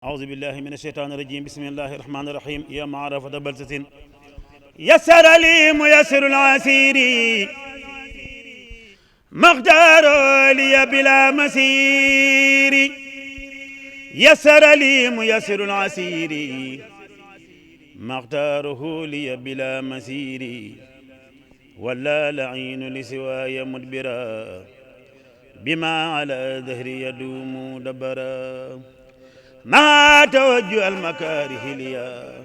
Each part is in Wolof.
أعوذ بالله من الشيطان الرجيم بسم الله الرحمن الرحيم يا معرفة بلسة يسر لي ميسر العسير مختار لي بلا مسير يسر لي ميسر العسير مختاره لي بلا مسير ولا لعين لسواي مدبرا بما على ظهري يدوم دبرا ما توجه المكاره ليا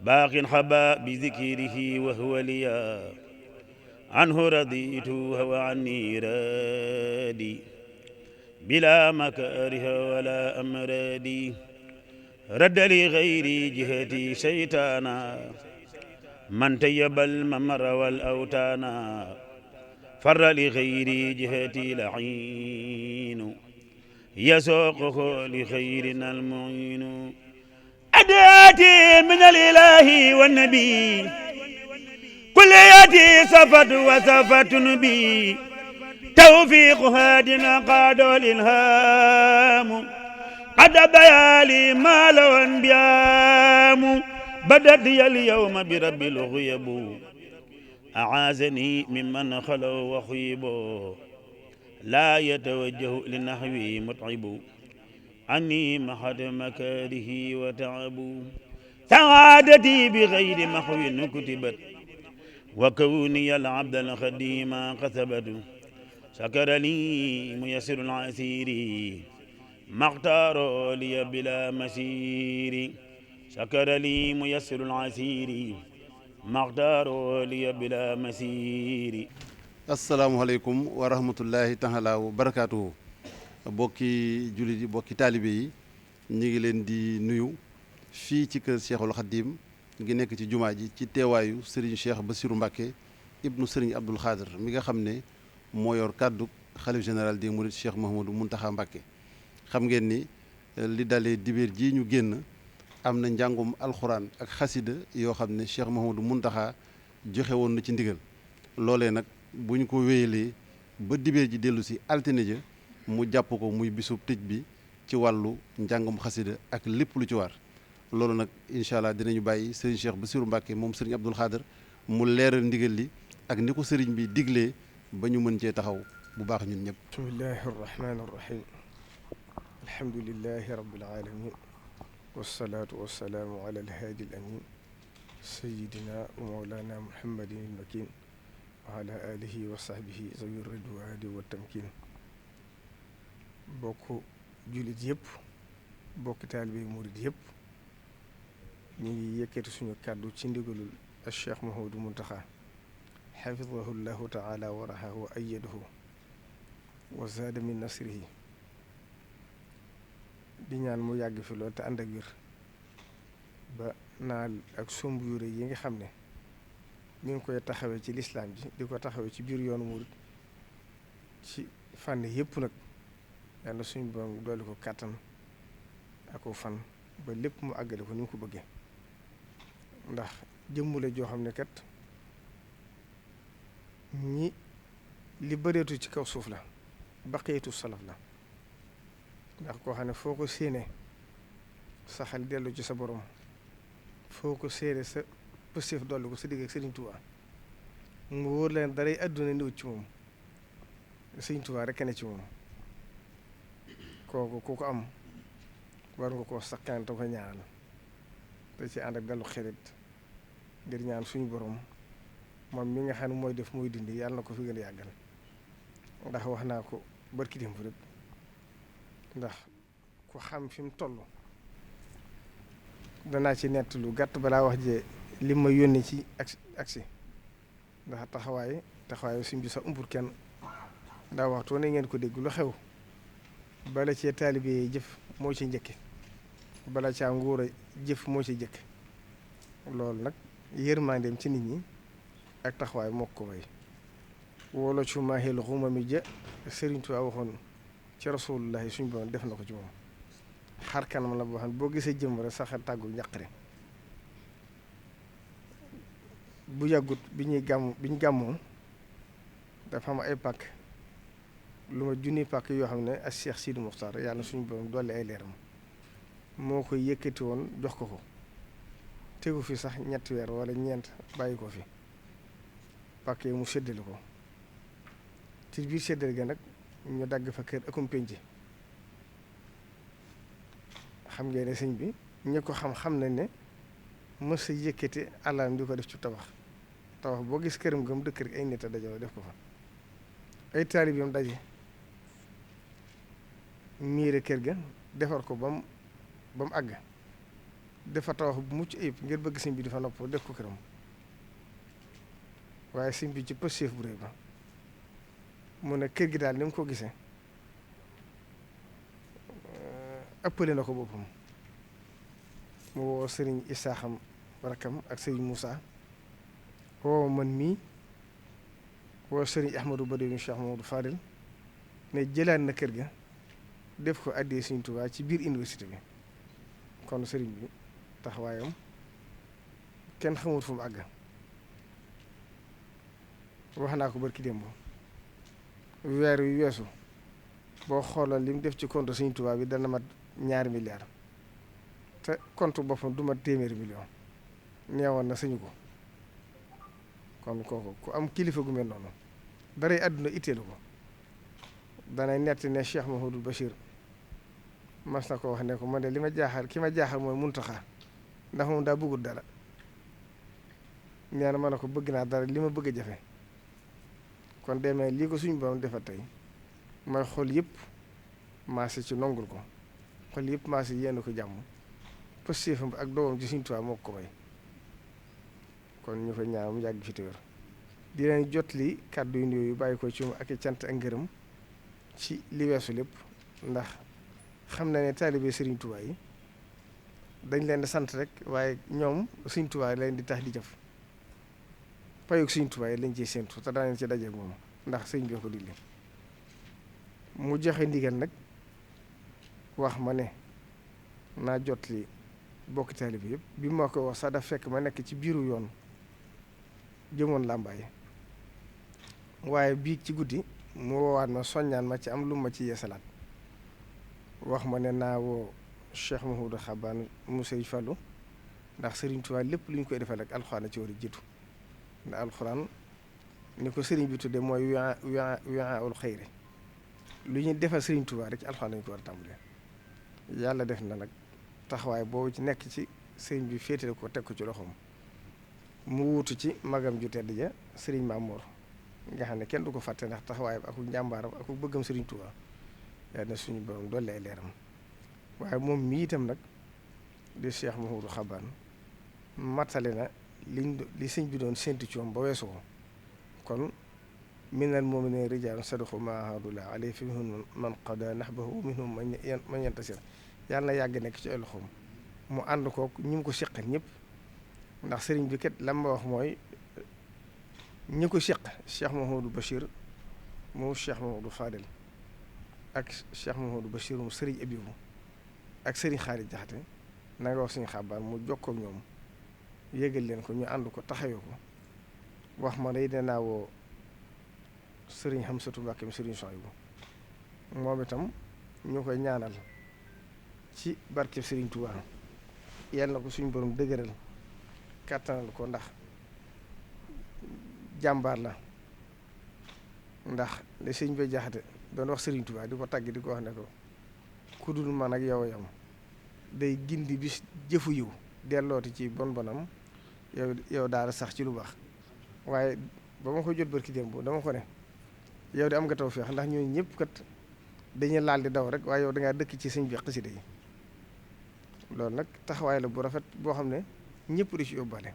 باق حبا بذكره وهو ليا عنه رضيت وهو عني رادي بلا مكاره ولا أمرادي رد لي غيري جهتي شيطانا من تيب الممر والأوتانا فر لغيري جهتي لعين يسوقه لخيرنا المعين أداتي من الإله والنبي كل ياتي صفت وصفت نبي توفيق هادنا قاد الإلهام قد بيالي ما لو أنبيام بدت اليوم برب الغيب أعاذني ممن خلوا وخيبوا لا يتوجه لنحوي متعب عني محد مكاره وتعب سعادتي بغير محو كتبت وكوني العبد الخديم كسبت شكر لي ميسر العسير ما اختار لي بلا مسير شكر لي ميسر العسير ما اختار لي بلا مسير. asalaamaaleykum wa rahmatullahi taala wa barakaatuhu bokki jullit yi bokki taalibe yi ñu ngi leen di nuyu fii ci kër Cheikhul Khadim ngi nekk ci jumaa ji ci teewaayu Serigne Cheikh Bassirou Mbacké ibnu Serigne Abdoul Khadir mi nga xam ne moo yor kàddu xalif général des mourides Cheikh Mouhamadou Mountakha Mbacké. xam ngeen ni li dalee dibéer ji ñu génn am na njàngum alxuraan ak xasida yoo xam ne Cheikh Mouhamadou Mountakha joxe woon na ci ndigal loolee nag bu ñu ko wéyalee ba dibéer ji dellu si altine ja mu jàpp ko muy bisub tëj bi ci wàllu njàngum xasida ak lépp lu ci war loolu nag incha allah dinañu bàyyi sëriñ Cheikh Bassirou Mbacké moom sëriñ Abdoul Khadir mu leeral ndigal li ak ni ko sëriñ bi diglee ba ñu mën cee taxaw bu baax ñun ñëpp. bismillahi arrahmani arrahim alhamdulillahi rabbil alamin wassalaatu wassalaamu ala alhaadi al amin sayidina wa mawlana muhammadin al makin wa ala alihi wa sahbihi zawi ridwaani wa tamkin bokk jullit yëpp bokk taalibe murid yëpp ñu ngi yëkkati suñu kàddu ci ndigalul al cheikh Mouhamadou Mountakha xafidahu llahu taala wa rahahu wa ayyadahu wa zaada min nasrihi di ñaan mu yàgg fi lool te ànd ak wér ba naal ak somb yu rëy yi nga xam ne ñu ngi koy taxawee ci lislaam ji di ko taxawee ci biir yoonu murid ci fànn yëpp nag yàlla suñu borom doole ko kàttan ak ko fan ba lépp mu àggale ko ni mu ko bëggee ndax jëmmule joo xam ne kat ñi li bëreetu ci kaw suuf la baqeetu salaf la ndax koo xam ne foo ko séenee sa xel dellu ci sa borom foo ko séenee sa pëstéef dolli ko sa digg ak Sëriñ Tuubaa mu wóor leen daray àdduna néew ci moom Sëriñ Tuubaa rekk ne ci moom kooku ku ko am war nga koo sakkan te ko ñaanal te ci ànd ak dalu xerit ngir ñaan suñu borom moom mi nga xam ne mooy def mooy dindi yàlla na ko fi gën a yàggal ndax wax naa ko barki démb rek ndax ku xam fi mu toll danaa ci nett lu gàtt balaa wax jee li ma yónnee ci agsi ndax taxawaayu suñ bi sax umpur kenn daa waxtu ne ngeen ko dégg lu xew bala cee taalibe yi jëf moo ci njëkke bala caa nguur a jëf moo ci jëkk loolu nag yërmandeem ci nit ñi ak taxawaay moo ko may wolo cu maahil xuma mi ja Sëriñ Tuubaa waxoon ci rasulullahi suñ borom def na ko ci moom xar kanam la boo xam ne boo gisee jëm rek sax tàggu njaqare bu yàggut bi ñu gàmmoo dafa am ay pàkk lu ma junni pàkk yoo xam ne ak Cheikh Sidi Muxtaar yàlla suñu borom dolli ay leeram moo koy yëkkati woon jox ko tegu fi sax ñetti weer wala ñeent bàyyi ko fi pàkk yi mu séddale ko ci biir séddale ga nag ñu dagg fa kër akum penc xam ngeen ne sëñ bi ñi ko xam nañ ne mës a yëkkati alalam di ko def ci tabax boo gis këram gam dëkk rek ay nit a dajaloo def ko fa ay taalibeem daje miire kër ga defar ko ba mu àgg dafa tabax bu mucc ayib ngir bëgg sëñ bi di fa nopp def ko këram waaye sëñ bi ci pëstéef bu réy ba mu ne kër gi daal ni mu ko gisee ëppale na ko boppam mu woo sëriñ Isaaxam rakkam ak sëriñ Moussa woo man mii woo sëriñ Ahmadou Badou Cheikh Mamadou Fadel ne jëlaat na kër ga def ko addee Sëriñ Tuubaa ci biir université bi kon sëriñ bi taxawaayam kenn xamul fu mu àgg wax naa ko barki démb weer wi weesu boo xoolal li mu def ci compte Sëriñ Tuubaa bi dana mat 2 milliards te compte boppam du mat 100 millions neewoon na sañu ko kon kooku ku am kilifa gu mel noonu daray àdduna itteelu ko danay nett ne Cheikh Mahamadou Bachir mas na ko wax ne ko man de li ma jaaxal ki ma jaaxal mooy Muntaxa ndax moom daa bëggul dara nee na ma ne ko bëgg naa dara li ma bëgg a jafe kon demee lii ko suñu borom defal tey mooy xol yëpp maase ci nongul ko xol yëpp maase yéen ko jàmm pëstéefam ak doomam ci Sëriñ Tuubaa moo ko may kon ñu ko ñaan mu yàgg fi te wér di leen jot li kàddu yu néew yu bàyyi ko ci moom ak i cant ak ngërëm ci li weesu lépp ndax xam na ne taalibe Sëriñ Tuubaa yi dañ leen di sant rek waaye ñoom Sëriñ Tuubaa leen di tax di jëf payug Sëriñ Tuubaa yi lañ ciy séentu te daaneen ci dajeeg moom ndax sëñ bi ko digle mu joxe ndigal nag wax ma ne naa jot li bokk taalibe yëpp bi ma ko wax sax daf fekk ma nekk ci biiru yoon jëmoon làmbaay waaye bii ci guddi mu woowaat ma soññaan ma ci am lu ma ci yeesalaat wax ma ne naa woo Cheikh Mahoudou Xabaan mu Sëriñ Fallu ndax Sëriñ Tuubaa lépp lu ñu koy defal rek alxuraan ci war a jiitu ndax alxuraan ni ko sëriñ bi tudde mooy wi'aa'ul xayri lu ñuy defal Sëriñ Tuubaa rek ci alxuraan lañu ko war a tàmbalee yàlla def na nag taxawaay boobu ci nekk ci sëriñ bi féetale ko teg ko ci loxoom mu wuutu ci magam ju tedd ja sëriñ Mamoor nga xam ne kenn du ko fàtte ndax taxawaayam ak njàmbaaram ak bëggam Sëriñ Tuubaa yàlla na suñu borom dolli ay leeram waaye moom mii itam nag di Cheikh Mahoudou Xabaan matale na li sëñ bi doon séntu ci moom ba weesu ko kon minal mu'miniina rijaalun sadaqu maa aahadullah alayhi fa minhum man qadaa nahbahu wa minhum man yantasir yàlla na yàgg nekk ci ay loxoom mu ànd kook ñi mu ko seqal ñëpp ndax sëriñ bi kat la ma wax mooy ñi ko seq Cheikh Mahamadou Bachir moom Cheikh Mahamadou Fadel ak Cheikh Mahamadou Bachir mu sëriñ Abibu ak sëriñ Xaali Jaxate na nga wax suñu xabaar mu jokkoo ak ñoom yégal leen ko ñu ànd ko taxawee ko wax ma day dinaa woo sëriñ Xamsatu Mbàkke mi sëriñ Sohaybu moom itam ñu koy ñaanal ci barkeb Sëriñ Tuubaa yàlla na ko suñu borom dëgëral kàttanal ko ndax jàmbaar la ndax li sëñ ba Jaxate doon wax Sëriñ Tuubaa di ko tàgg di ko wax ne ko ku dul man ak yow yam day gindi bis jëfu yiw dellooti ci bon bonam yow daal sax ci lu baax waaye ba ma ko jot barki démb dama ko ne yow de am nga tawfeex ndax ñooñu ñëpp kat dañuy laal di daw rek waaye yow dangaa dëkk ci sëñ bi xasida yi loolu nag taxawaay la bu rafet boo xam ne ñëpp di ci yóbbaale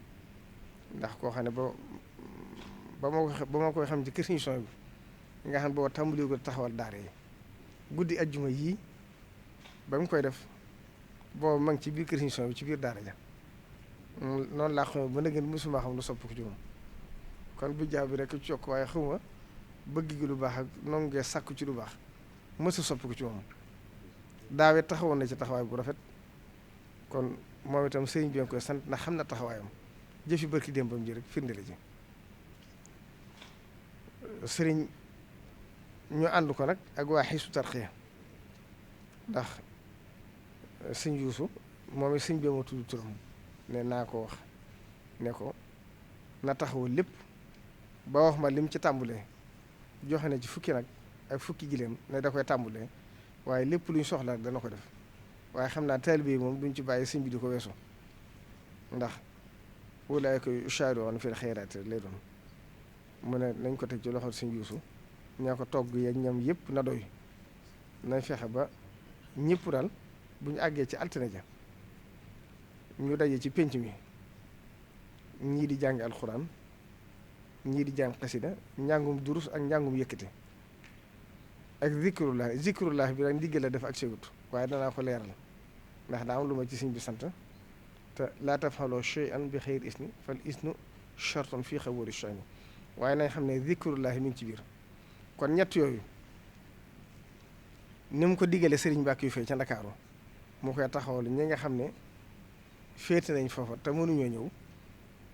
ndax koo xam ne ba ma koy xam ci kër Sëriñ Sohaybu bi nga xam ne boo tàmbali ko taxawal daara yi guddi ajjuma yii ba mu koy def boobu ma ngi ci biir kër Sëriñ Sohaybu bi ci biir daara ja noonu laa xam ba nag mosuma xam lu sopp ko ci moom kon bu jaaw bi rek ci yokk waaye xawma bëgg gi lu baax ak noonu ngee sàkku ci lu baax mësa sopp ko ci moom daawee taxawoon na ci taxawaay bu rafet kon moom itam sëriñ bi nga koy sant ndax xam na taxawaayam jëfi barki démbam ji rek firnde la ci sëriñ ñu ànd ko nag ak waa Hizbut Tarqiyyah ndax sëñ Yuusu moom it sëñ bi ma tudd turam ne naa ko wax ne ko na taxawu lépp ba wax ma lim ci tàmbulee joxe na ci fukki nag ak fukki gileem ne da koy tàmbulee waaye lépp luñ soxla dana ko def waaye xam naa taalibe yi moom duñ ci bàyyi sëñ bi di ko weesu ndax ulaa'ika yushaari'uuna fil xayraati lay doon mu ne nañ ko teg ci loxo sëñ Yuusu ñaa ko togg yeeg ñam yëpp na doy nañ fexe ba ñëpp daal bu ñu àggee ci altine ja ñu daje ci pénc mi ñii di jàng alxuraan ñii di jàng xasida njàngum durus ak njàngum yëkkati ak zikrullah bi nag ndiggal la def ak segut waaye danaa ko leeral ndax daa am lu ma ci sëñ bi sant te laa tafaloo shay'an bi xayri isni fal isnu shartun fii xaboori shayni waaye nañ xam ne zikrullahi mi ngi ci biir kon ñett yooyu ni mu ko diggalee sëriñ Mbàkke yu fee ca Ndakaaru mu koy taxawal ñi nga xam ne féete nañ foofa te mënuñoo ñëw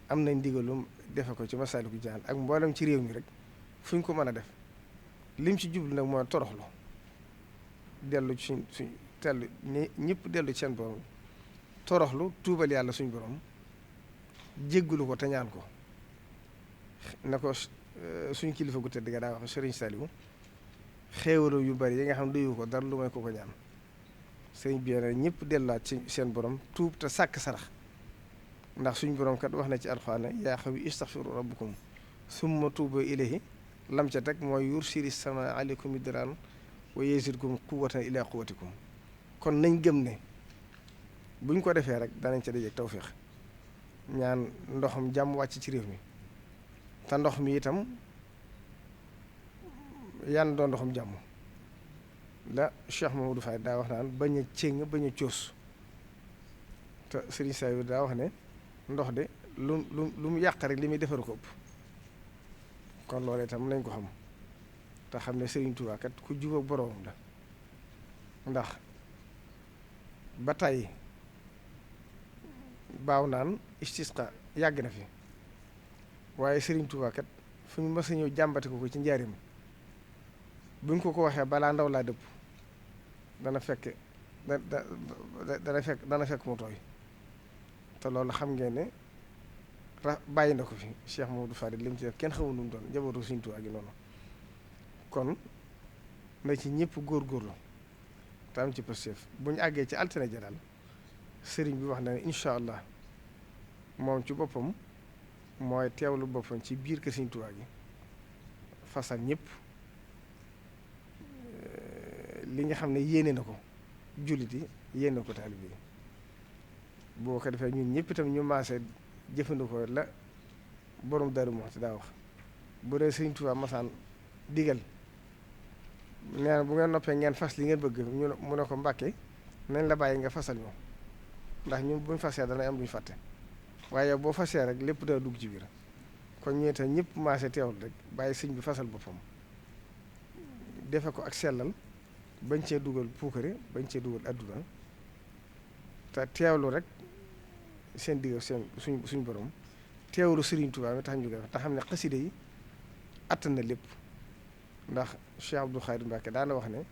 am nañ digalum defe ko ci Masaalikul Jinaan ak mboolem ci réew mi rek fu ñu ko mën a def lim ci jublu nag mooy toroxlu dellu ci suñ tellu ñëpp dellu ci seen borom toroxlu tuubal yàlla suñ borom jéggulu ko te ñaan ko na ko suñ kilifa gu tëdd ga daa wax Sëriñ Saliou xéewalo yu bari yi nga xam ne doyu ko dara lu may ko ñaan sëriñ bi ne ñëpp delluwaat ci seen borom tuub te sàkk sarax ndax suñ borom kat wax na ci alxuraan yaa xawi istaxfiru rabbukum summa tuubu ilayhi lam ca teg mooy yursili sama aleykum midraan wa yazidkum quwwatan ila quwwatikum kon nañ gëm ne buñ ko defee rek danañ ca dajeek tawféex ñaan ndoxam jàmm wàcc ci réew mi te ndox mi itam yan doon ndoxam jàmm la Cheikh Mamadou Faye daa wax naan bañ a céng bañ a coos te Serigne Saliou daa wax ne ndox de lu mu yàq rek li muy defar ko ëpp kon loolu itam nañ ko xam te xam ne Serigne Touba kat ku jubóog boroomam la ndax ba tey baaw naan istisqa yàgg na fi waaye Serigne Touba kat fu ñu mës a ñëw jàmbate ko ci njaarim buñ ko waxee balaa ndaw laa dëpp dana fekk dana fekk mu tooy te loolu xam ngeen ne bàyyi na ko fi Cheikh Mamadou Fadil li mu ci def kenn xamul nu mu doon njabootu Serigne Touba gi noonu kon na ci ñëpp góorgóorlu te am ci positif bu ñu àggee ci altine ja daal sëriñ bi wax na ne incha allah moom ci boppam mooy teewlu boppam ci biir kër Serigne Touba gi fasal ñëpp li nga xam ne yéene na ko jullit yi yéene na ko taalibe yi boo ko defee ñun ñëpp itam ñu maase jëfandikoo la borom Daaru Muxti daa wax bu dee Serigne Touba masaan digal nee na bu ngeen noppee ngeen fas li ngeen bëgg mu ne ko Mbàkke nañ la bàyyi nga fasal ñu ndax ñun buñ fasee dana am duñ fàtte waaye boo fasee rek lépp daa dugg ci biir kon ñu itam ñëpp maase teewul rek bàyyi sëñ bi fasal boppam defe ko ak sellal bañ cee dugal puukare bañ cee dugal adduna te teewlu rek seen digg seen suñ borom teewlu Serigne Touba mi tax ñu def te xam ne xaside yi attan na lépp ndax Cheikh Abdou Khadir Mbacke daana wax ne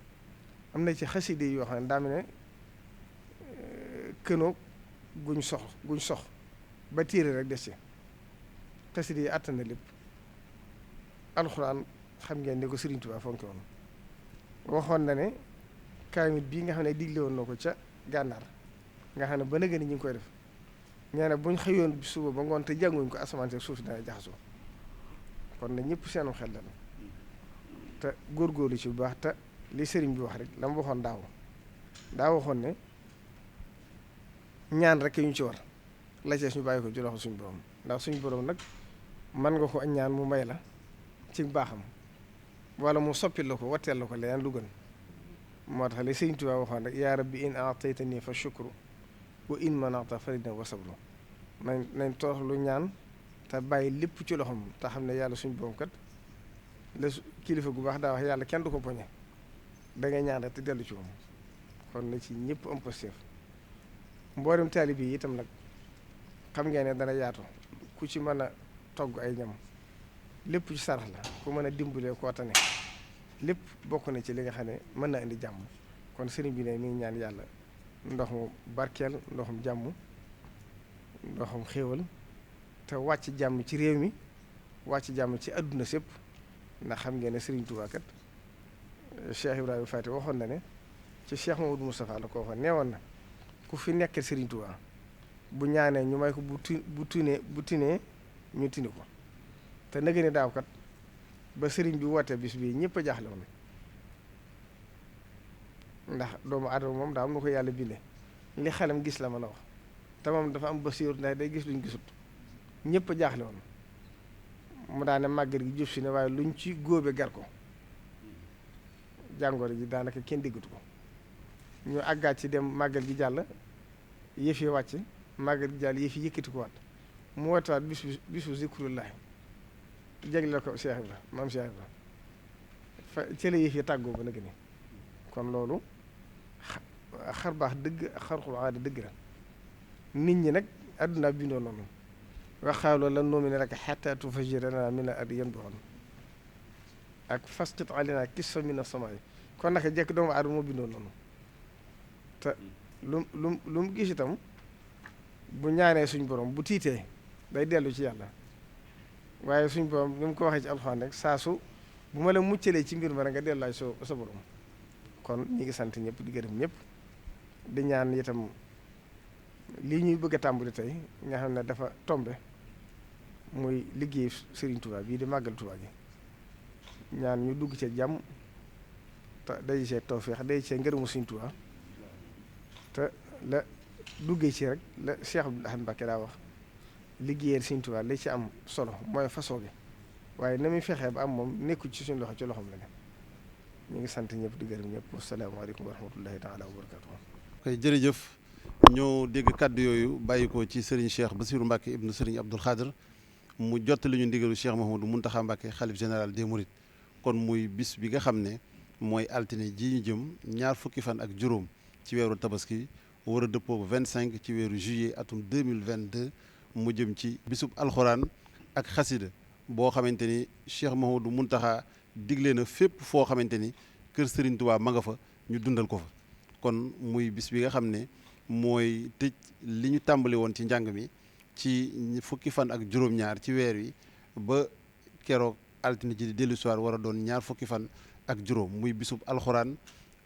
am na ci xaside yi yoo xam ne daa mel ne kënoo guñ sox ba téere rek des ci xaside yi attan na lépp alxuraan xam ngeen ne ko Serigne Touba fonke woon waxoon na ne kaamit bii nga xam ne digle woon na ko ca gànnaar nga xam ne ba nëgë ni ñu ngi koy def nee na buñ xëyoon suba ba ngoon te jànguñ ko asamaan si suuf si dana jaxasoo kon na ñëpp seenum xel la te góorgóorlu ci bu baax te li sëriñ bi wax rek la mu waxoon daa waxoon ne ñaan rek ñu ci war la ci ñu bàyyi ko ci loxo suñu borom ndax suñu borom nag mën nga ko ak ñaan mu may la ci baaxam wala mu soppil la ko watteel la ko leneen lu gën moo tax li Sëriñ Tuubaa waxoon rek yaa rabbi in aataytani fa shukru wa in manata farida wa sabru nañ torox lu ñaan te bàyyi lépp ci loxoom te xam ne yàlla suñu borom kat la kilifa gu baax daa wax yàlla kenn du ko poñe da ngay ñaan rek te dellu ci moom kon na ci ñëpp am positif mboolem taalib yi itam nag xam ngeen ne dana yaatu ku ci mën a togg ay ñam lépp ci sarax la ku mën a dimbalee koo tane lépp bokk na ci li nga xam ne mën na indi jàmm kon sëriñ bi ne mi ngi ñaan yàlla ndoxum barkeel, ndoxum jàmm, ndoxum xéewal te wàcc jàmm ci réew mi, wàcc jàmm ci àdduna sépp. ndax xam ngeen ne Serigne Touba kat Cheikh Ibrahima Fati waxoon na ne ci Cheikh Mamadou Moustapha la ko waxoon, neewoon na ku fi nekkee Serigne Touba bu ñaanee ñu may ko, bu tinee ñu tini ko. te nag ni daaw kat ba Serigne bi wootee bis bii ñëpp a jaaxle woon, ndax doomu aadama moom daa am na ko yàlla bindee li xelam gis la mën a wax, te moom dafa am basiir ndax day gis luñ gisut. ñëpp a jaaxle woon mu daane màggal gi jub si ne waaye luñ ci góobe gar ko, jàngoro ji daanaka kenn déggatu ko. ñu àggaat ci dem màggal gi jàll yëf yi wàcc, màggal gi jàll yëf yi yëkkati ko waat mu wootaat bisu zikrullahi jagle ko Cheikh Ibra, maam Cheikh Ibra fa cële yëf yi tàggoo ba nag ni. kon loolu xar baax dëgg, xarxul aada dëgg la. nit ñi nag àdduna bindoo noonu, waxaaloo lan nu'mina laka hattaa tufajjira lanaa mina al-ardi yanbu'an ak fasqit alaynaa kisfan mina samaa'i. kon naka jekk doomu aadama moo bindoo noonu, te lu mu gis itam bu ñaanee suñ borom bu tiitee day dellu ci yàlla. waaye suñ borom ni mu ko waxee ci alxuraan rek saa su bu ma la muccalee ci mbir ma rek nga delluwaay sa borom. kon ñi ngi sant ñëpp di gërëm ñëpp di ñaan itam lii ñuy bëgg a tàmbali tey nga xam ne dafa tombe muy liggéey Serigne Touba bii di màggal Touba gi, ñaan ñu dugg ci jàmm te day see tawfeex day see ngërëmu Serigne Touba te la duggee ci rek la Cheikh Abdoul Ahad Mbacké daa wax liggéeyal Serigne Touba li ci am solo mooy façon bi, waaye na muy fexee ba am moom nekkul ci suñu loxo, ci loxoom la ne. ñu ngi sant ñëpp di gërëm ñëpp. wasalaamaaleykum wa rahmatullahi taala wa barakatuh. kay jërëjëf. ñoo dégg kàddu yooyu bàyyi ko ci Serigne Cheikh Bassirou Mbacké ibnu Serigne Abdoul Khadr mu jottali ñu ndigalu Cheikh Mouhamadou Mountakha Mbacké xalif général des Mourides. kon muy bis bi nga xam ne mooy altine ji ñu jëm ñaar fukki fan ak juróom ci weeru tabaski war a dëppoo 25 ci weeru juillet atum 2022 mu jëm ci bisub alxuraan ak xasida boo xamante ni Cheikh Mouhamadou Mountakha digle na fépp foo xamante ni kër Serigne Touba ma nga fa ñu dundal ko fa. kon muy bis bi nga xam ne mooy tëj li ñu tàmbali woon ci njàng mi ci fukki fan ak juróom-ñaar ci weer wi ba keroog altine ji di dellu soir war a doon ñaar fukki fan ak juróom muy bisub alxuraan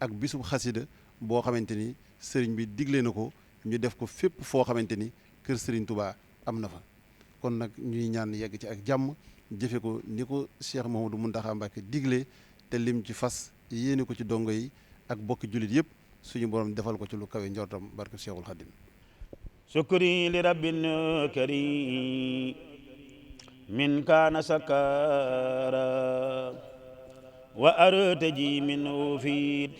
ak bisub xasida boo xamante ni sëriñ bi digle na ko ñu def ko fépp foo xamante ni kër Serigne Touba am na fa. kon nag ñuy ñaan yegg ci ak jàmm jëfe ko ni ko Cheikh Mouhamadou Mountakha Mbacké digle te lim ci fas yéene ko ci dongo yi ak bokki jullit yëpp suñu borom defal ko ci lu kawe njortam barke Cheikhul Khadim. sukri li rabbin karim min kaana sakara wa artaji minhu fi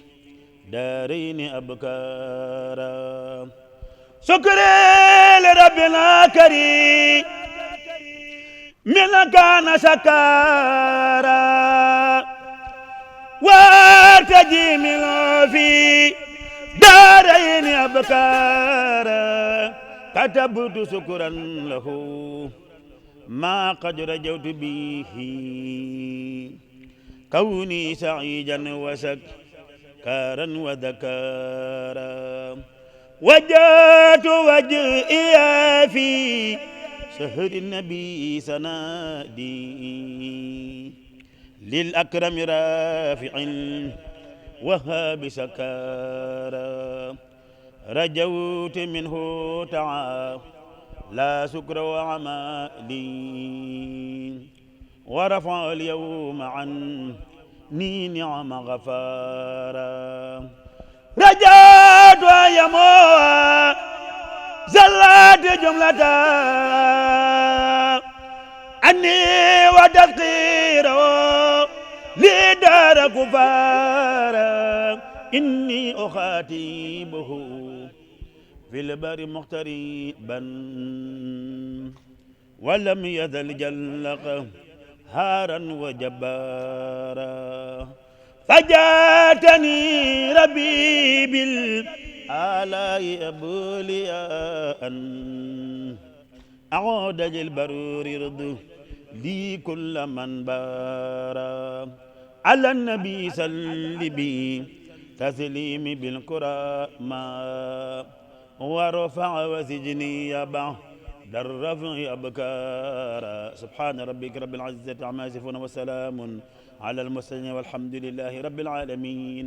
daarayni abkara. sukri li rabbin karim min kaana sakara wa artaji minhu fi daarayni abkara. katabtu sukran lahu ma qad rajawtu bihi kawni sa'idan wa sakaran wa dhakara. wajjahtu wajhiya fi shahri nabi sanadi lil akrami rafi'in wahhabi sakara. رجوت منه تعالى سكر وعمالي ورفع اليوم عني نعم غفارا. رجوت يموت زلات جملة أني وتذكيره لدار كفارا. إني أخاتبه في البر مغتربا ولم يزل جل قهارا وجبارا. فجاتني ربي بالآلاء أبولياء أعود للبرور رض لي كل من بارا. على النبي سل بي تسليمي بالقرى ما ورفع وسجني يبع الرفع أبكارا سبحان ربك رب العزة عما يصفون وسلام على المرسلين والحمد لله رب العالمين